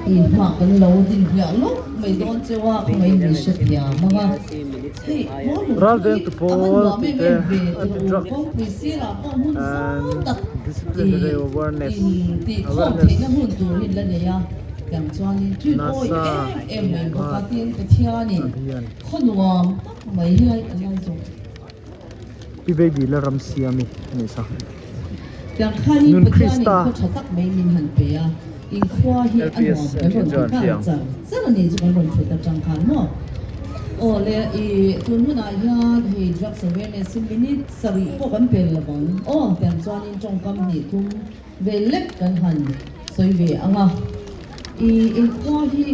Inhma kan lo din hliah lawk mai dawn cheu a, khawngaih in min hrethiam ang a. Hei Pawl Ral lungthu hi vengtu a va pawl nuam tih em te em ve anti tiraw u, drug kawngpui sirah pawh hmun zau and tak disciplinary ih awareness in tih khawm awareness theihna hun tur hi in la nei a, tiang chuanin thin awi nasa em em mai bawk a, bharat tin Pathianin Abhiyan. khaw nuam tak mai helai a lai zawk. Pi Baby la ram siami a nih sa. Tiang khanin Nun Pathianin Krista. khaw tha tak mai min han pe a, inkhua hi a LPS nuam kan engine rawn chu ti an nghal hria ang. char char a ni chu kan rawn thut atang khan maw. Aw le i tun hunah hian hei drugs awareness hi minute sarih pawh kan pel lo vang aw tiang chuanin tawngkam hnih thum ve lek kan han sawi ve ang a. I inkhua hi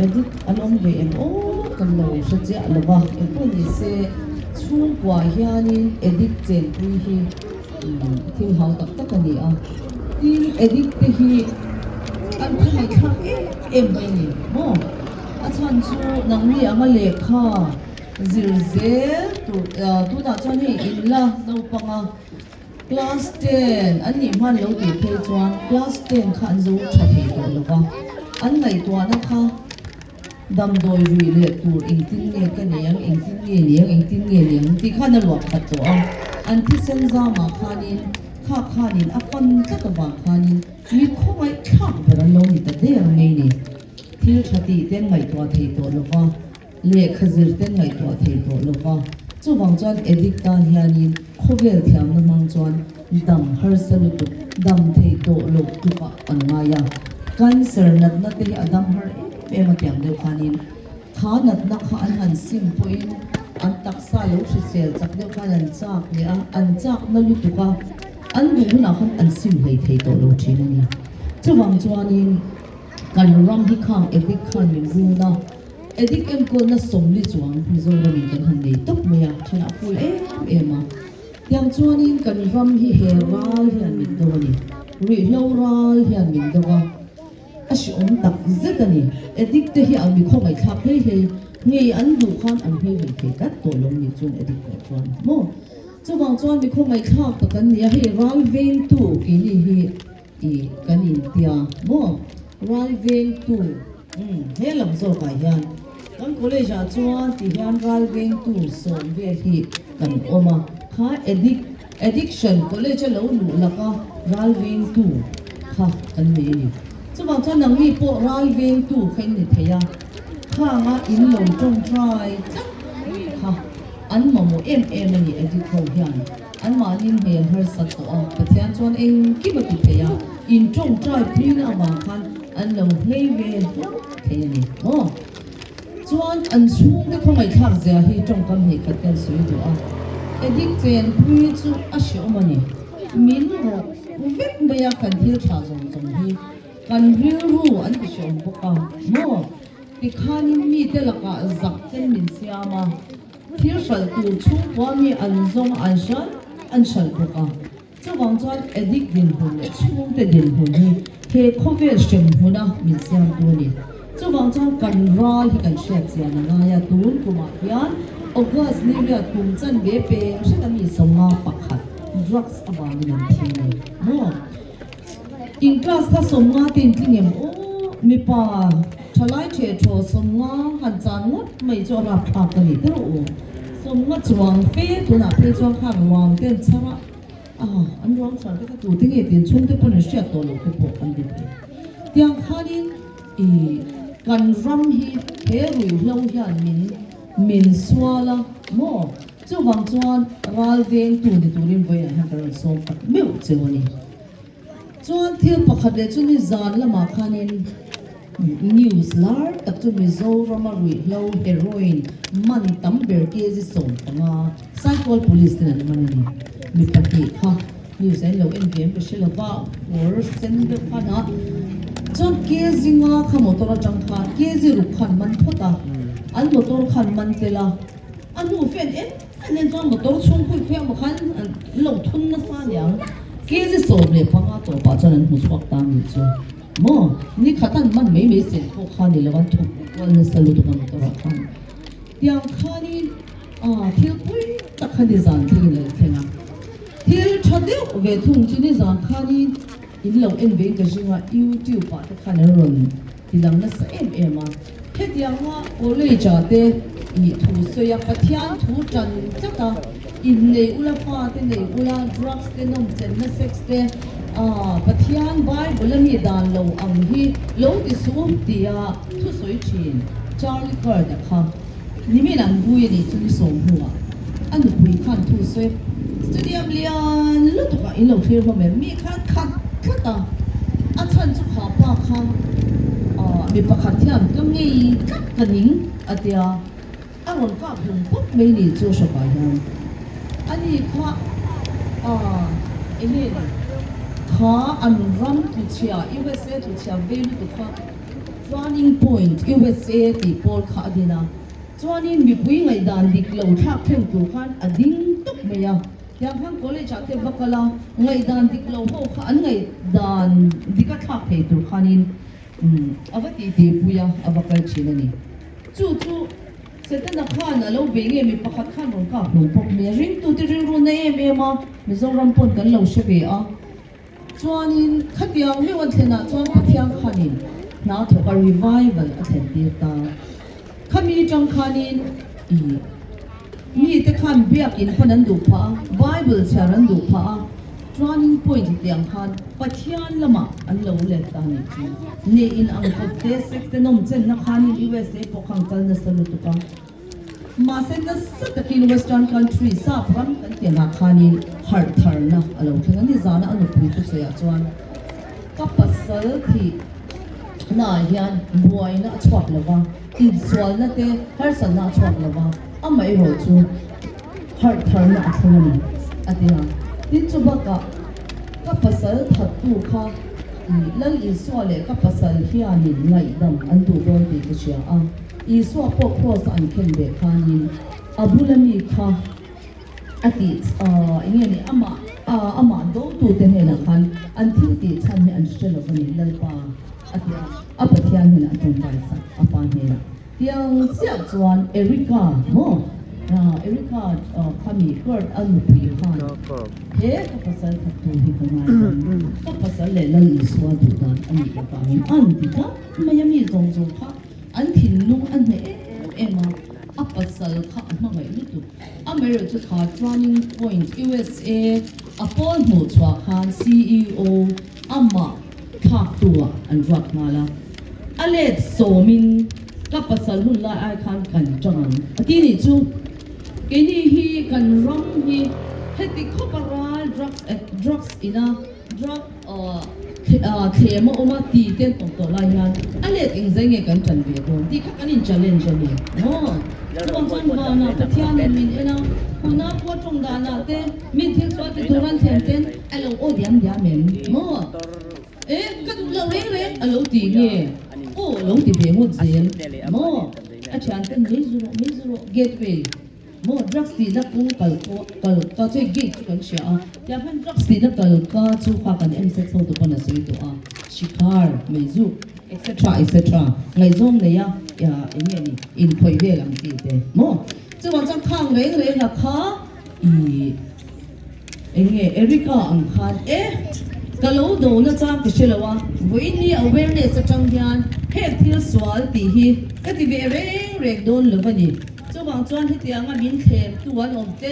edit an awm ve em aw kan lo hre chiah lo va, engpawh ni se chhungkua hianin edit chenpui hi thil hau tak tak a ni a. Tin edit te hi an khawngaihthlak em em mai a ni maw? A chhan chu nangni anga lehkha zir zel tur tunah chuan hei inla naupanga Class 10 an nih hman lo tih phei chuan class 10 kha an zo tha thei tawh lo va, an ngaihtuahna kha damdawi ruih leh tur engtin nge ka nei ang, engtin nge ni ang, engtin nge ni ang tih khan a luah khat tawh a, an thisen zamah khanin kha khanin a fan tlat avang khanin mi khawngaih thlak ber an lo ni ta der mai ni. Thil tha tih ten ngaihtuah thei tawh lo va. Lehkha zir ten ngaihtuah thei tawh lo va, chuvang chuan addict tan hianin khawvel thiamna hmang chuan dam harsa lutuk, dam thei tawh loh tlukah an ngai a. Cancer natna te hi a dam har em em a tiang deuh khanin kha natna kha an han sim pawhin an taksa lo hrisel chak deuh khan an chak leh a, an chakna lutuk a, an duh hunah khan an sim hlei thei tawh lo thin a ni. Chuvang chuanin kan ram hi khang addict khan min run a. Addict enkawlna sawmli chuang Mizoramin kan han nei tawp mai a, thenah full em em a. Tiang chuanin kan ram hi he ral hian min do a ni. Ruihhlo ral hian min do a, a hreawm tak zet a ni. Addict te hi an mi khawngaihthlak hlei hlei, ngei an duh khan an hlei hlei thei tlat tawh lo ni chuan addict pawh chuan maw. Chuvang chuan mi khawngaihthlak tak an ni a, hei ral vengtu keini hi I kan intia maw? Ral vengtu umm he lam zawkah hian kan college ah chuan ti hian ral vengtu sawm vel hi kan awm a, kha addict addiction college a lo luh laka ral vengtu kha kan nei a ni. Chuvang chuan nangni pawh ral vengtu kha in ni thei a, khanga in lo tawngtai tlat kha an mamawh em em a ni addict ho hian. Anmahni hmel harsat tawh a, Pathian chuan engkim a ti thei a, in tawngtai puina avang khan an lo hlei ve hlauh thei a ni maw? Chuan an chhungte khawngaihthlak zia hi tawngkam hnih khat hian sawi duh a, Addict chenpui chu a hreawm a ni, min rawh vek mai a kan thil tha zawng zawng hi kan rilru an ti hreawm bawk a maw? Tikhanin mite lakah zak ten min siam a. Thil hralh tur chhungkua mi an zawng an hran an hralh bawk a, chuvang chuan addict dinhmun leh chhungte dinhmun hi he khawvel hrem hmuna min siamtu a ni. Chuvang chuan kan ral hi kan hriat chian a ngai a, tun kumah hian August ni riat kum chanve peng hret a mi 51 drugs avangin an thi a ni maw? In class kha 50 te in tling em aw? Mipa thalai theh thaw 50 han chan ngawt mai chu a rapthlak ka ni teuh u. 50 chuang fe tunah phei chuan khan ruang te an chhar a, ah an ruang chhar te kha tute nge tin chhungte pawn an hriat tawh loh te pawh an ti thei. Tiang khanin i kan ram hi he ruihhlo hian min min sual a maw? Chuvang chuan ral vengtu ni turin vawiinah hian ka rawn sawm tak meuh cheu a ni. Chuan thil pakhat leh chu ni zan lamah khanin news lar tak chu Mizorama ruihhlo heroin man tam ber kg 15 Saitual Police ten an man a ni. Mi pahnih kha news ah in lo en ve em ka hre lo va, kawr sen deuh khan a chuan kg nga kha motor atang khan kg ruk khan man phawt a, an motor khan man tel a. A hnu fan em em en chuan motor chhung khui khui emaw khan an lo thun nasa aniang. Kg 15 tawpah chuan an hmu chhuak ta anih chu maw? Ni khat an man mai mai sel pawh kha ni lo an thawk kual nasa lutuk a motor ah khan. Tiang khanin ah thil pui tak kha nizan thlengin a lo thleng a. Thil tha deuh ve thung chu nizan khanin in lo en ve in ka ring a, youtube ah te khan an rawn. Tilang nasa em em a. Hetianga college ah te ih thu sawi a, Pathian thu tan tlat a, innei ula fa te nei ula, drugs te nawmchenna sex te ah Pathian Bible a mi dan lo ang hi lo ti suh tia thu sawi thin Charlie Kirk a kha nimin an vui a nih chu ni sawmhnuah a nupui khan thu sawi stadium lian lutuk ah in lo thlir hlawm em mi khan khat tlat a, a chhan chu kha pa kha ah mi pakhat hian ka ngei tlat ka ning a tia a rawn kap hlum pawp mai ni chu hrawkah hian ani kha ah eng nge ni kha an ram tluchhia USA tluchhia vei lutuk kha Turning Point USA tih pawl kha a din a. Chuanin mipui ngaihdan dik lo thlak thleng tur khan a ding tawp mai a. Tiang khan college ah te va kal a, ngaihdan dik lo ho kha an ngaihdan dik a thlak thei tur khanin a va tih tih pui a, a va kal thin a ni. Chu chu Setana khan a lo bei nge mi pakhat khan rawn kap hlawm bawk mai a, ringtute rilru na em em a, Mizoram pawn kan lo hre ve a. Chuanin khatiang meuh an thlenah chuan Pathian khanin hna thawk a revival a thlen tir ta. Khami tang khanin i mite khan biakin pawn an duh phah a, Bible chhiar an duh phah a, turning point tiang khan Pathian lamah an lo let ta nih chu. Neih in ang kawp te, sex te nawm chenna khanin USA pawh khan kal nasa lutuk a. Mahse nasa takin Western country, sap ram kan tih angah khanin harh tharna a lo thleng a, nizana a nupui thusawiah chuan ka pasal thih naah hian buaina a chhuak lo va, insualna te harsatna a chhuak lo va, amaherawh chu harh tharna a thleng a ni a ti a. Tin chu bakah ka pasal thattu kha Lal Isua leh ka pasal hianin ngaihdam an duh dawn tih ka hria a. Isua pawh kraws a an khen ve khanin a bula mi kha a tih eng nge ni amah amah dotute hnenah khan an thil tih chhan hi an hre lo a ni Lalpa a ti a, a Pathian hnenah a tawngtai sak a pa hnenah tiang chiah chuan Erica maw Erica khami Kurt a nupui khan he ka pasal thattu hi ka ngai ang ka pasal leh Lal Isua duh dan a nih avangin an ti tlat mai a mi zawng zawng kha An thinlung a hneh em em a, a pasal kha a hmangaih lutuk. Amaherawh chu kha Turning Point USA a pawl hmuh chhuah khan CEO amah thlaktu ah an ruat nghal a. A let sawmin ka pasal hun lai ai khan kan tang ang a ti nih chu. Keini hi kan ram hi heti khawp a ral drugs drugs ina Drug thlem a awm a ti te an awm tawh lai hian a let engzai nge kan tan ve dawn tih kha kan in challenge a ni maw? Chuvang chuan vanah Pathianin min en a, huna khua tawng danah te min thil sual ti tur an thlem ten a lo aw diam diam em maw? E ka duh lo reng reng a lo ti nge aw lo ti ve ngawt zel maw? A thian ten mei zu rawh mei zu rawh gateway. Maw drugs tihna kawng kal kal ka chu gate chu kan hria a, tiang khan drugs tihna kal ka chu kha kan en set chho tu pawn a sawi tawh a, shikhar, meizuk etc etc ngaihzawng nei a eng nge ni inkhawih vel ang chi te maw chuvang chuan khang reng reng a kha ih eng nge Erica ang khan e ka lo do na chang ka hre lo a, vawiin awareness atang hian heng thil sual tih hi ka ti ve reng reng dawn lo a ni. Chuvang chuan hetianga min thlemtu an awm te,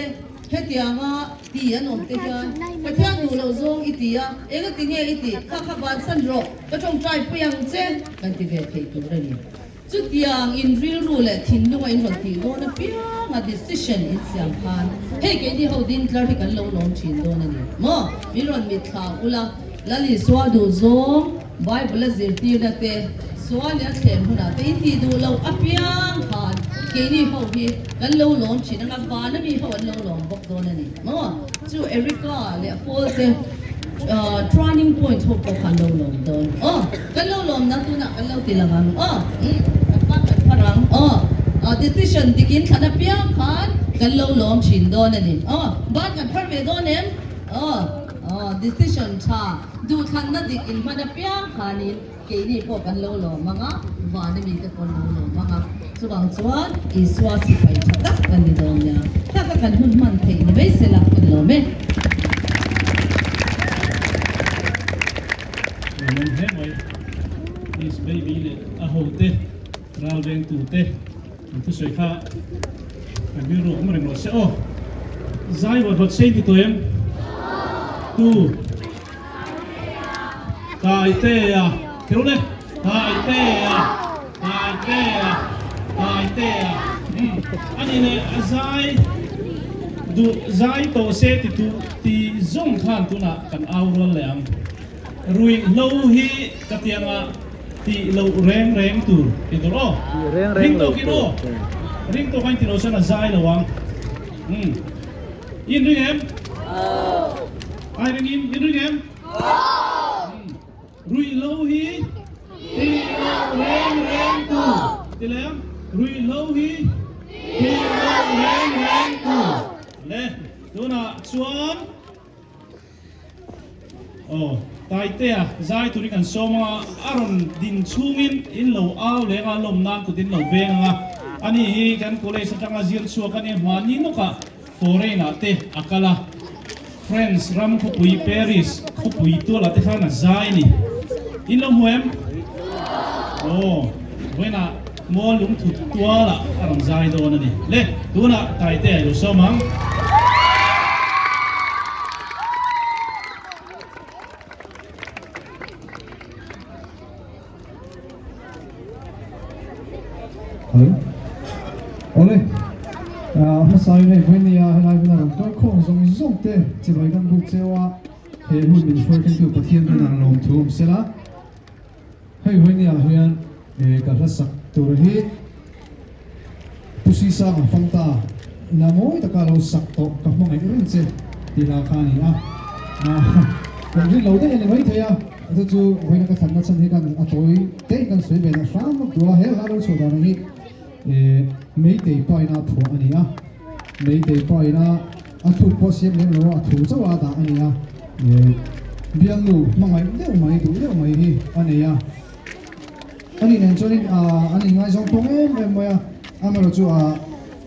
hetianga ti an awm te hian Pathian duh loh zawng i ti a, eng a ti nge i tih? Kha kha bansan rawh, ka tawngtai pui ang che kan ti ve thei tur a ni. Chutiang in rilru leh thinlunga in rawn tih dawn apianga decision in siam khan hei keini ho ding tlar hi kan lo lawm thin dawn a ni maw? Min rawn mitthla ula, Lal Isua duh zawng Bible a zirtirna te, sual leh a thlem hunah te in tih duh loh apiang khan keini ho hi kan lo lawm thin anga vana mi ho an lo lawm bawk dawn a ni maw? Chu Erica leh a pawl te turning point ho pawh kha an lo lawm dawn aw kan lo lawm na tunah kan lo ti lang ang aw kan pa kan phar ang aw decision dikin thlan apiang khan kan lo lawm thin dawn a ni aw ban kan phar ve dawn em aw. Aw, decision tha, duhthlanna dik inhman apiang khanin keini pawh kan lo lawm ang a, vana mite pawh an lo lawm ang a. Chuvang chuan Isua sipai tha tak kan ni dawn nia, taka kan hun hman theih ni mai sela kan lawm e. Lawmawm hle mai. Miss. Baby leh a hote ral vengtute an thusawi kha kan rilru awm reng rawh se aw. Zai vawt vawt sei ti tawh em? Tu Taitea Kherul le Taitea Taitea Taitea Umm ani leh a zai duh zai tawh se ti tu ti zawng khan tunah kan au rual leh ang. Ruihhlo hi ka tianga tih loh reng reng tur ti tur aw. Ring tawkin aw. Ring tawk a in ti lo chuan a zai lo ang. Umm. In ring em? Ai ring in, in ring em? Umm. Ruihhlo hi tih loh reng reng tur ti leh ang. Ruihhlo hi tih loh reng reng tur. Le, tunah chuan. Aw, Taitea zai turin kan sawm anga, a rawn din chhungin in lo au leng a, lawm nan kut in lo beng anga, ani hi kan college atanga zir chhuak a nia, hmani lawkah foreign ah te a kal a, France ram khawpui Paris khawpui tualah te khan a zai a ni. In lo hmu em? Aw, vawiinah mual lungthut tualah a rawn zai dawn a ni. Le, tunah Taitea i lo sawm ang. Hello. Awle. Ah, hmasa in hei vawinia helai hmuna rawn kal khawm zawng zawng te chibai kan buk cheu a, he hun min hruai thlengtu Pathian hnenah lawmthu awm sela. Hei vawinia hian ka hla sak tur hi Pu Sisang a fang ta, ina mawi taka lo sak tawh ka hmangaih reng che tih hla kha a ni a. Kan rin lo daih a ni maithei a, chu chu vawiina ka thlanna chhan hi kan a tawi tein kan sawi ve leh hram vak duh a, he hla lo chhuah dan ang hi Meitei paina phuah a ni a, Meitei paina A thuk pawh siam lem lo a, a thu chauh a dah a ni a. Bialnu hmangaih deuh mai, duh deuh mai hi a nei a. A nih nen chuanin an inngaizawng pawng em em mai a, amaherawh chu a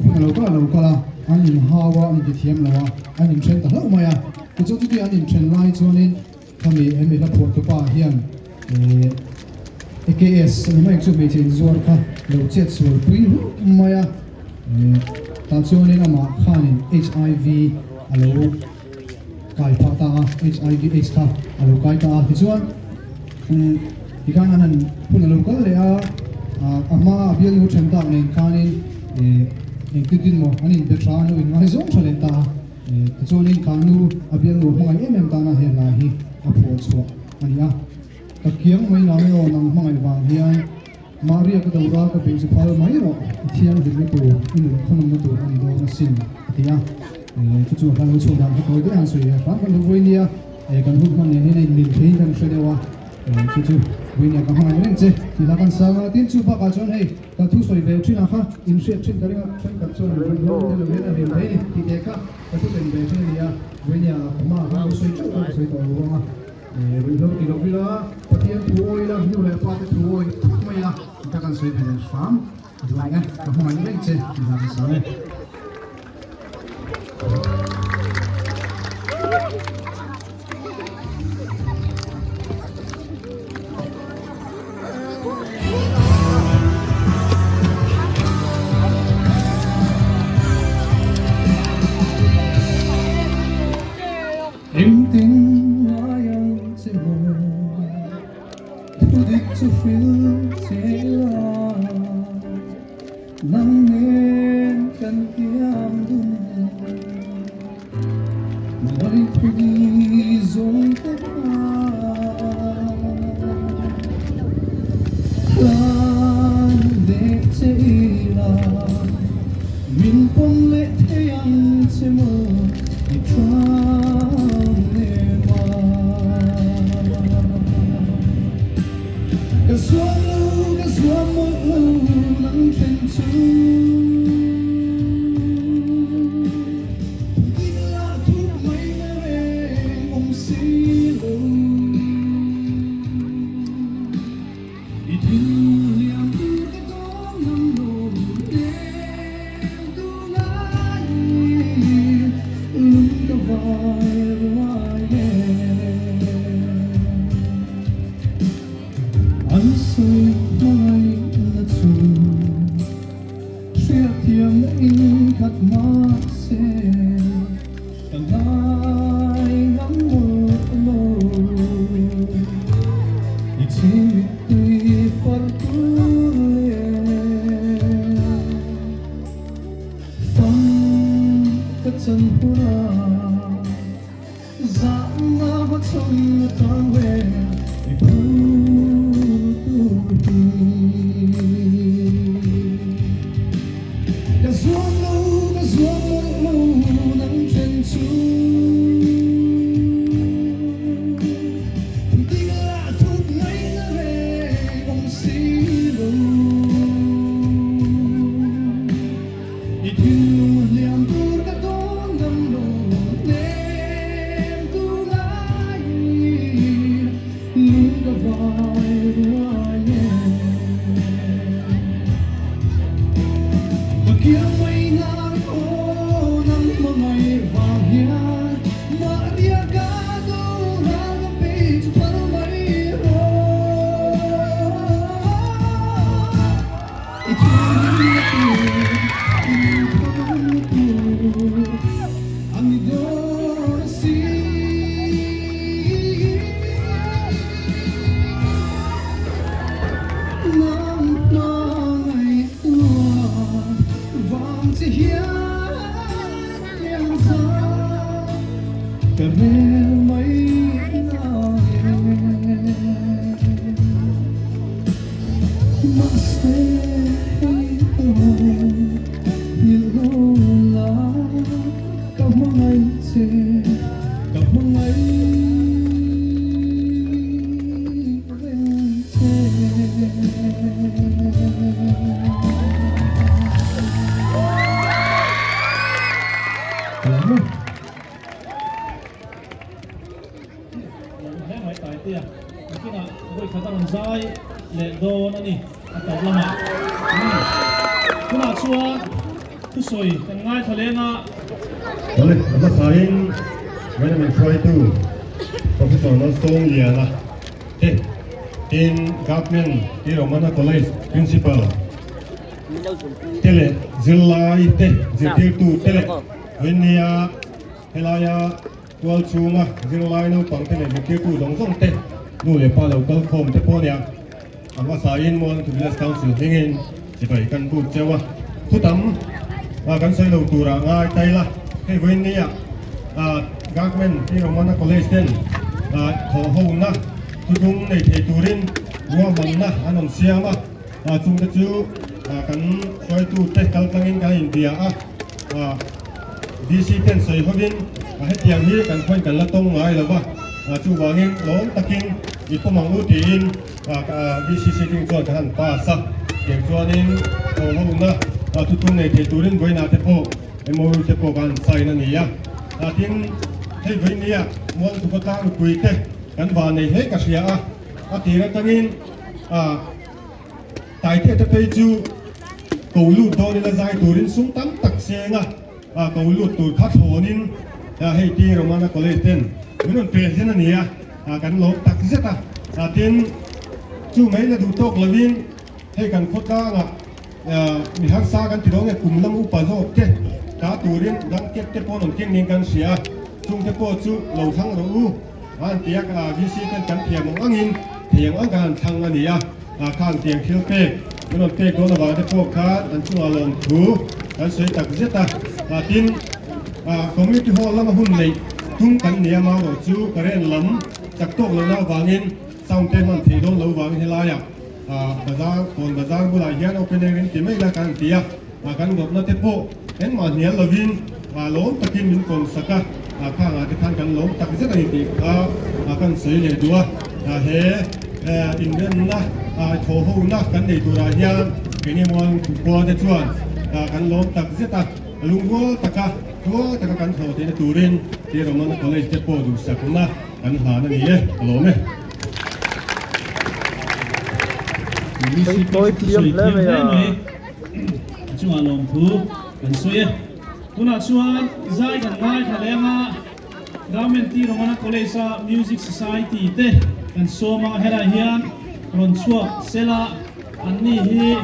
hun a lo kal a lo kal a, an inhau a, an intithiam lo a, an inthen ta hlauh mai a. Tichuan chuti an inthen lai chuanin khami he mihla phuahtupa hian AKS a ni mai chu hmeichhe inzuar kha lo chet sual pui hlauh mai a. Tah chuanin amah khanin HIV a lo kai phah ta a, HIV AIDS kha a lo kai ta a. Tichuan tikhan an han hun a lo kal leh a, a hma a bialnu then tak nen khanin engtin tin maw an inbe tha, an lo inngaizawng tha leh ta a. Tichuanin kha nu a bialnu hmangaih em em tana he hla hi a phuah chhuah a ni a. Ka kiang mai nang e aw nang hmangaih vang hian Maria ka do ral ka beih chu phal mai rawh, i thianghlimna tur, i nun khawnawmna tur a ni dawn asin a ti a. Chu chu a hla lo chhuah dan kha tawi deuh han sawi ve hram kan lo vawi nia, kan hun hman nen hian a inmil theiin kan hre deuh a, chu chu vawi nia ka hmangaih reng che tih hla kan sang a. Tin chu bakah chuan hei ka thu sawi ve thin ah kha inhriat thin ka ring a, thenkhat chuan an rawn hlawm tel lo hian a hlim thei a ni tih te kha ka thu ken ve thin a ni a, vawi nia ka hmaah khan lo sawi teuh ka sawi tawh lo vang a. Ruihhlo ti lo ila, Pathian thu awi ila, nu leh pa te thu awi thut mai ila, ka kan sawi ve leh hram duh ang e, ka hmangaih reng che tih hla kan sang e. Engtin ngai ang che maw thu dik chu hril che la nang nen kan kiang dun mai thu di zawng te kha hlan leh che ila min pawm leh thei ang che maw. I tang em a Ka zuam lo, ka zuam mawlh lo nang then chu Dik lah thup mai na reng awm si lo I thil liam tur ka dawn ngam lo nem tunai lung ka vai ruai e. An sawi. Mahse hei erawh nghilh lo la ka hmangaih che, ka hmangaih reng che. Ka lawm e. Lo hle mai Taitea, nakinah vawikhat a rawn zai leh dawn a ni a tawp lamah. Umm tunah chuan thusawi kan ngaithla leng a. Awle, a hmasain Ngaihnamin hruaitu Professor Malsawmliana te tin Government T Romana College Principal te leh zirlai te zirtirtu te leh vawinia helaia Tual chhunga zirlai naupang te leh zirtirtu zawng zawng te, nu leh pa lo kal khawm te pawh nia a hmasain Mualtu Village Council hmingin sipai kan but cheu a, thu tam kan sawi lo turah ngai ta ila, hei vawiin nia Government Pi Romana College ten thawhhona thutlung nei thei turin ruahmanna an rawn siam a, chungte chu kan hruaitute kaltlangin kan inbia a. DC ten sawi hovin hetiang hi kan khawiin kan la tawng ngai lo va, chuvangin lawm takin i pawm ang u tiin DC sitting chuan kan han pass a, tiang chuanin thawhhona thutlung nei thei turin vawiinah te pawh MOU te pawh kan han sign a ni a, tin hei vawinia Mualtuka tlangpui te kan vah nei hle ka hria a, a tir atangin Taite te phei chu ko lut dawn ila zai turin sum tam tak seng a, a ko lut tur kha thlawnin hei ti Romana College ten min rawn pe hian a ni a, kan lawm tak zet a, tin chu mai la duh tawk lovin hei kan khawtlangah mi harsa kan ti dawn nge kum lam upa zawk te ta turin blanket te pawh an rawn keng niin kan hria a, chungte pawh chu lo thlang rawh u. An tiak a, VC ten kan thiam ang angin thei ang ang khan an thlang a ni a, ah khan tiang thil pek an rawn pek dawn avang te pawh khan an chungah lawmthu kan sawi tak zet a, ah tin ah community hall lama hun neih tum kan ni a marawh chu current lam chak tawk lohna avangin sound te hman theih dawn lo vangin helaiah ah bazar kawn bazar bulah hian open air in ti mai la kan ti a. Ah kan rawtna te pawh engmah hnial lovin ah lawm takin min kawm sak a, ah khangah te khan kan lawm tak zet a ni tih kha ah kan sawi leh duh a, ah he inremna ah thawhhona kan nei turah hian keini mual khua te chuan ah kan lawm tak zet a, lungrual taka tluang taka kan thawh theihna turin Tiromana College te pawh duhsakna kan hlan a ni e, ka lawm e. Tawi thiam hle mai a. A chungah lawmthu kan sawi e. Tunah chuan zai kan ngaithla leng a, Government T Romana College a Music Society te kan sawm a, helai hian rawn chhuak sela anni hi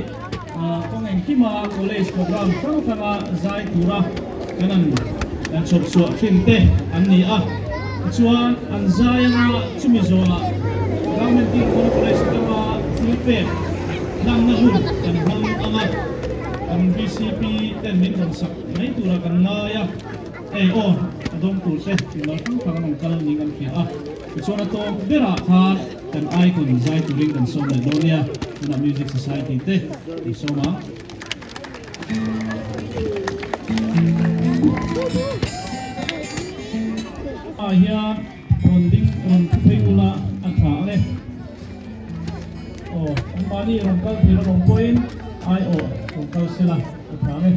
kawng engkima college program hrang hranga zai tura kan an chhawp chhuah thin te an ni a. Tichuan an zai anga chumi zawhah Government T Romana College atanga thil pek Hlanna hun kan hmang ang a, kan VCP ten min rawn sak mai tura kan ngai a, hei aw a dawm tur te mimal hrang hrang an rawn kal niin kan hria a, tichuan a tawp berah khan kan icon zai turin kan sawm leh dawn nia, tunah Music Society te kan sawm ang. Ah hian rawn ding rawn thu phei ula a tha ang e. Aw, anmahni rawn kal thei lo awm pawhin aiawh rawn kal sela a tha ang e.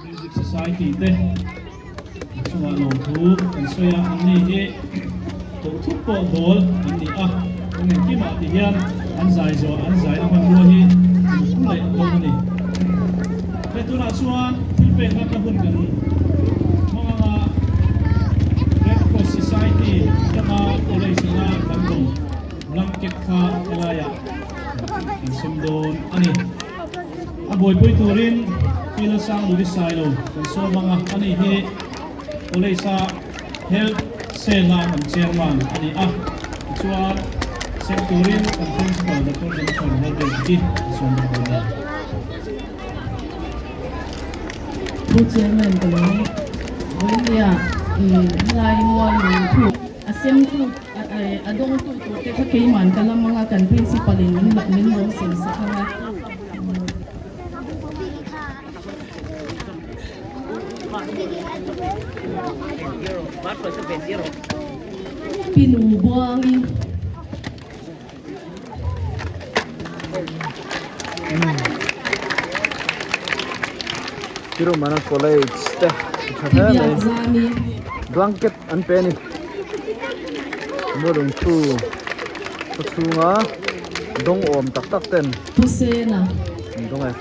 Music Society te chungah lawmthu kan sawi a, an ni hi tawhthup pawh dawl an ni a, kawng engkimah ti hian an zai zawh an zai a hmanrua hi an pu leh dawn a ni. He tunah chuan thil pek hlanna hun kan hmang anga Red Cross Society atanga college anga kan rawn blanket kha helaiah kan sem dawn a ni. A buaipui turin Pi Lalsangluvi Sailo kan sawm ang a, ani hi College a Health Cell a kan Chairman a ni a, tichuan sem turin kan Principal Doctor Jonathan Lalbelki a sawm bawk dawn a. Pu Chairman ka lo vawinia i helai mual lungthu a semtu a dawngtu turte kha keiman ka lam anga kan Principal in min lo sem sak anga. Pinu Buangi. Tirumana College te tha hle mai blanket an pe a ni Mualungthu khaw chhunga dawng awm tak tak ten an dawng e.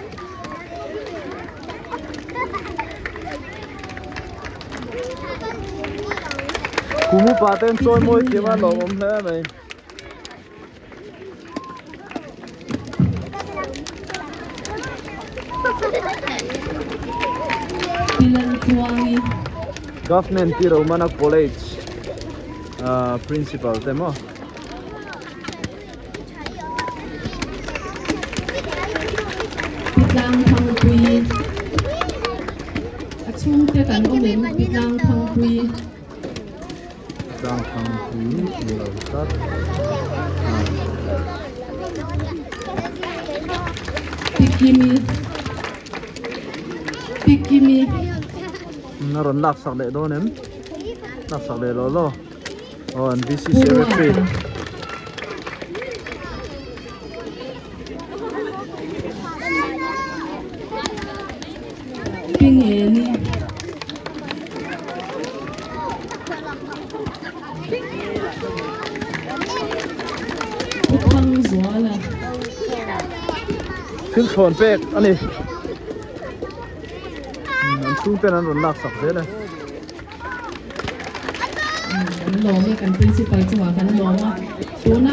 Kum upa te an chawi mawi thiam a lawmawm hle mai. Government T Romana College ah principal te maw. Tlang thang pui ni lo tlat a rawn lak sak leh dawn em lak sak leh law law aw an VC secretary. Thil thlawn pek a ni an chhung ten an rawn lak sak zel e. Kan lawm e kan principal chungah kan lawm a tuna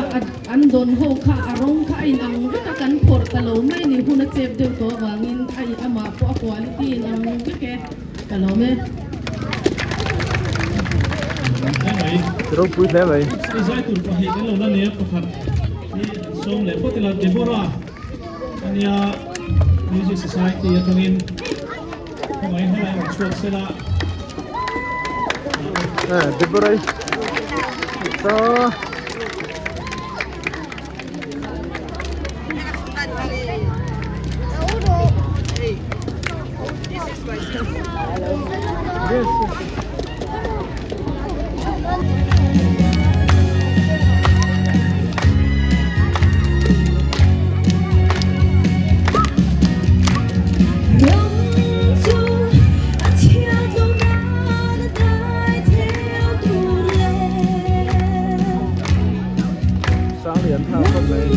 an dawn ho kha a rawng kha a inang vek a kan phawrh ta lo mai ni hun a chep deuh tawh avangin a amah pawh a quality inang vek e ka lawm e. Ropui hle mai. Zai tur pahnih kan lo la nia pakhat hi sawm leh phawt ila Deborah ania Music Society atangin Khawngaih helai rawn chhuak se la. Eh, Deborah. Ta. Yes. Sanglian thlak khawp mai.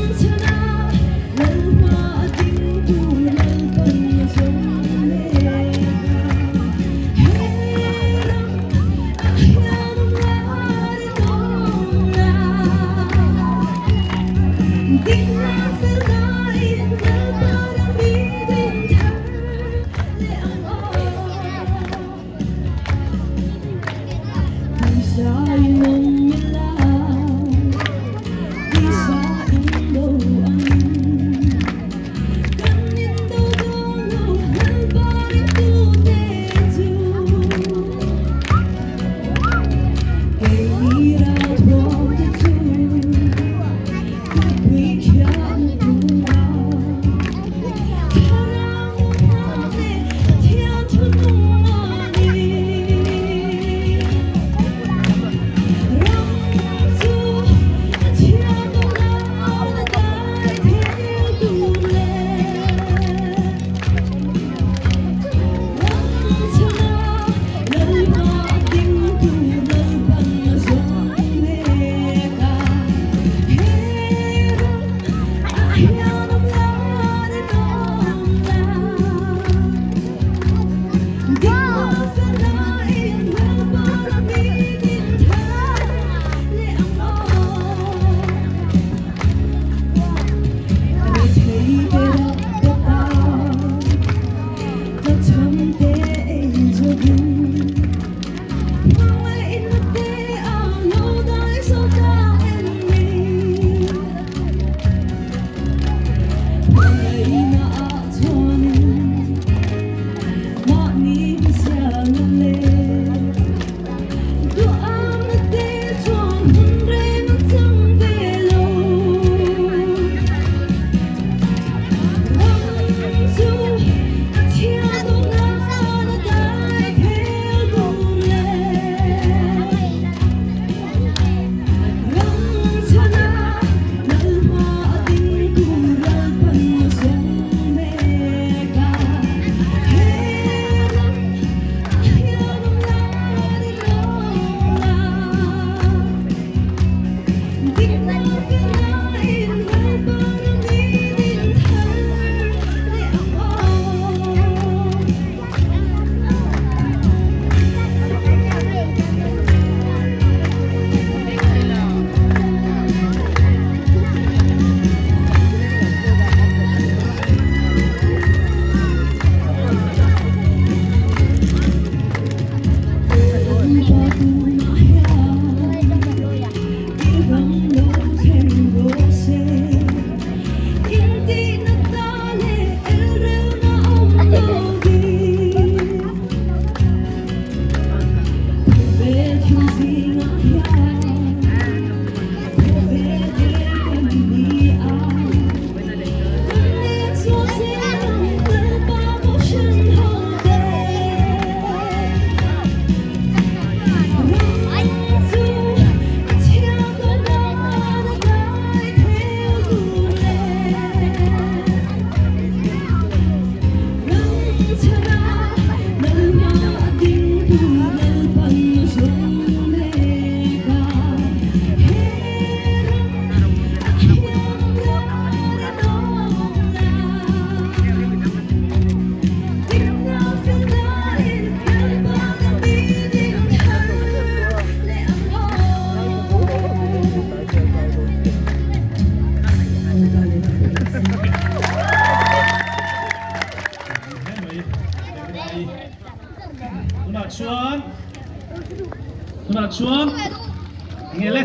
chuan nge le?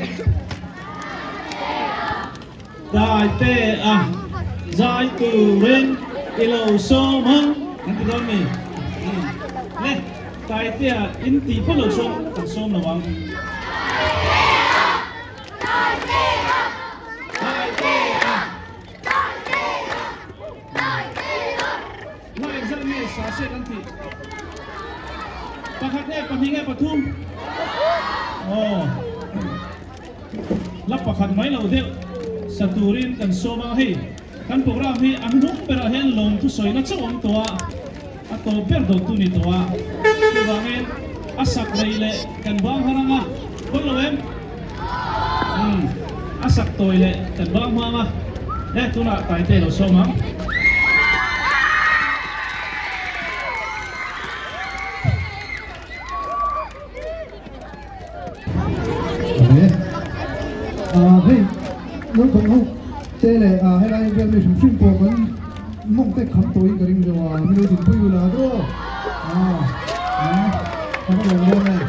Taite a zai turin i lo sawm ang an ti dawn mi? Le, Taitea in tih phawt lo chuan kan sawm lo ang. Taitea! Hla engzat nge sa se kan tih? Pakhat nge pahnih nge pathum? Aw. Hla pakhat mai lo deuh sa turin kan sawm a, hei kan program hi a hnung berah hian lawmthu sawina chauh awm tawh a, a tawp ber dawttu ni tawh a, chuvangin a sak rei leh kan bang har ang a, pawi lo em? Umm, a sak tawi leh kan bang hma ang a, he tunah Taite lo sawm ang. Hei naupang ho te leh helai vel mi hrim hrim pawh kan mawng te kham tawhin ka ring deuh a min lo dinpui ula deuh a a va lawm dawn em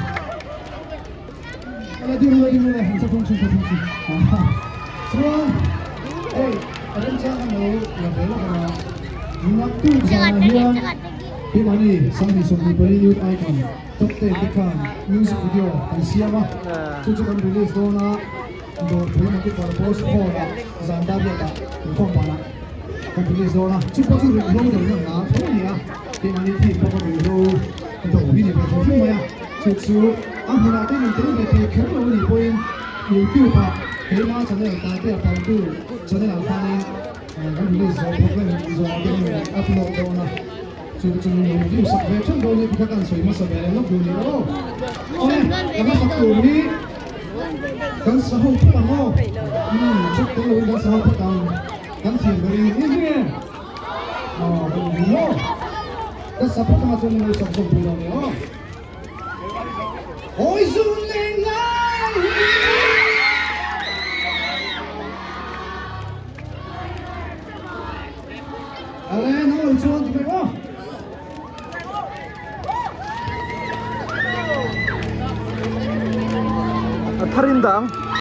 ala ding ula ding ula sa thung chu sa thung chu chuan hei a remchang a lo la ve lawk ang a naktuk zanah hian keimahni 2024 Youth Icon Top ten te khan music video kan siam a, chu chu kan release dawn a, Dawrpui Multipurpose Hall ah zan dar riat ah inkhawm panah kan release dawn a, chu pawh chu ruihhlo do na hna tho a ni a, keimahni team pawh kan ruihhlo do hi ni ve hrim hrim mai a, chu chu a hmunah te min tel ve thei kher lo a nih pawhin YouTube ah keima channel Tatea Pautu channel ah khanin kan release zawh program zawh te kan rawn upload dawn a. Chu chu min lo view sak ve theuh dawn e tikha kan sawi hmasa ve leh lawk duh ni aw. Awle ka hmasak tur hi kan sa ho phawt ang aw. Umm check tel loin kan sa ho phawt ang kan thiam ber in ni nge. Aw kan ni aw. Ka sa phawt anga chuan min lo sak zawk pui lo ni aw. Awi zun leh ngai hi. Ale nang lo chuan ti mai aw. A tharin dang.